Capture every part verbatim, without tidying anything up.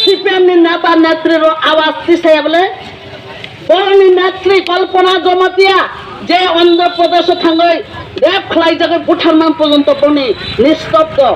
C P M ni neta netri rok awaz tisaya bole, boroni netri Kalpana Jamatia je Andhra Pradesh o thangwi rape khlaijagwi butharman porjonto boni nistobdo.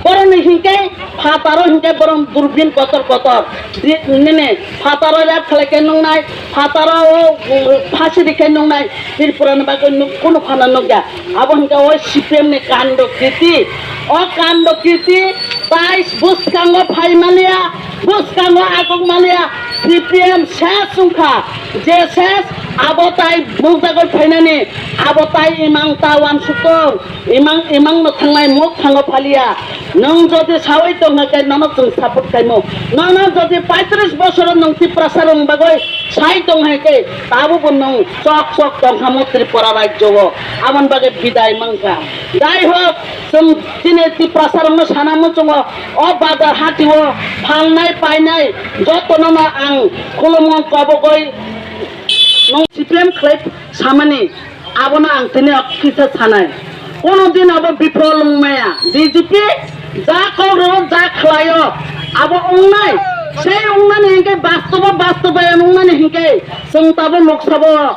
Boroni hinkhe phataro hinkhe borom durbin kotor kotor. Di-, nini phataro rape khlaikhe nungnai, phataro o, um, phasi rikhe nungnai, Tripura ni bagwi nuk-, kunu phano nukya. Abo hinkhe o C P M ni kando kriti. O kando kriti tai bwskango phai maliya, bwskango aguk maliya, C P M ses wngkha, je ses abo tai nukjagwi phainani, abo tai imang ta wansukung, imang, imang no thangnai muk thango phaliya. Nwng jodi sawi tong hai khe nono chwng support khaimo, nono jodi paitris bosoro nwng Tiprasa rong bagwi sai tong hai khe, tabukbo nwng chok chok tongkha mo Tripura rajyo o, aboni bagwi bidai mankha. Jai hok, chwng chini Tiprasa rokno sana muchungo, o bazar hati o phalnai painai jotono no ang khulumung kobogoi nwng C P M khlai samani, abono ang tini o kisa sanai. Kono din abo bifol wngmaya, B J P ja kok rwo ja khlaio, abo wngnai, sei wngnani hinkhe bastobo bastobayan wngnani hinkhe chwng tabo nuksabo.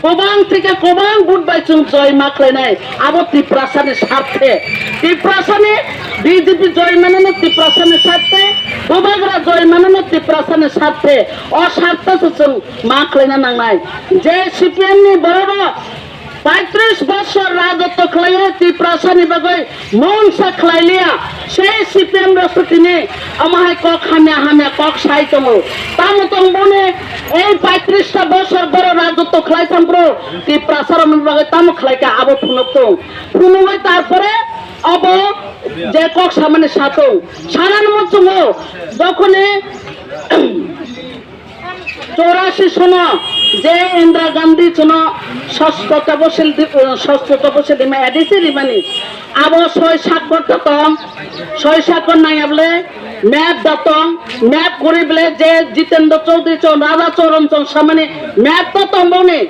Kwbang theke kwbang vote bai chwng joy ma khlainai, abo Tiprasani sarthe. Tiprasani B J P joy manano Tiprasani sarthe, Bubagra joy manano Tiprasani sarthe. O sarthe se chwng ma khlaina nangnai. Je C P M ni bororok paitris bosor rajotw khlaiwi Tiprasani bagwi mungsa khlai liya, sei C P M rok se tini omo hai kok hamya hamya kok sai tongo. Tamo tong boni ei paitris ta bosor boro rajotw khlai thang bro, Tiprasa rokni bagwi tamo khlai kha abo phunuk tong. Phunugwi tarpore abo je kok samani sa tong. Sanani muchungo jokhoni chorasi sono je Indira Gandhi chwngno sostota bosil di-, sostota bosil dima A D C rimani, abo soi sakkor ta tong, soi sakkor nangya bole map da tong, map kuri bole je Jitendra Chaudhary chwng Raja Choron chwng samani map ta tong boni.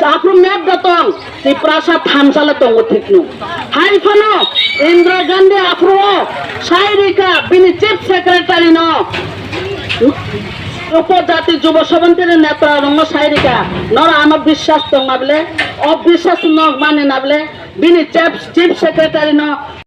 Aphuru map da tong, Tiprasa thamsala tongo thikno. Hai phano Indira Gandhi aphuru o sai rikha bini chief secretary no, Upojati Jubo Sabhantini netra rokno sai rikha. Noro ano biswas tong na bole, o biswas no mani na bole, bini chief, chief secretary no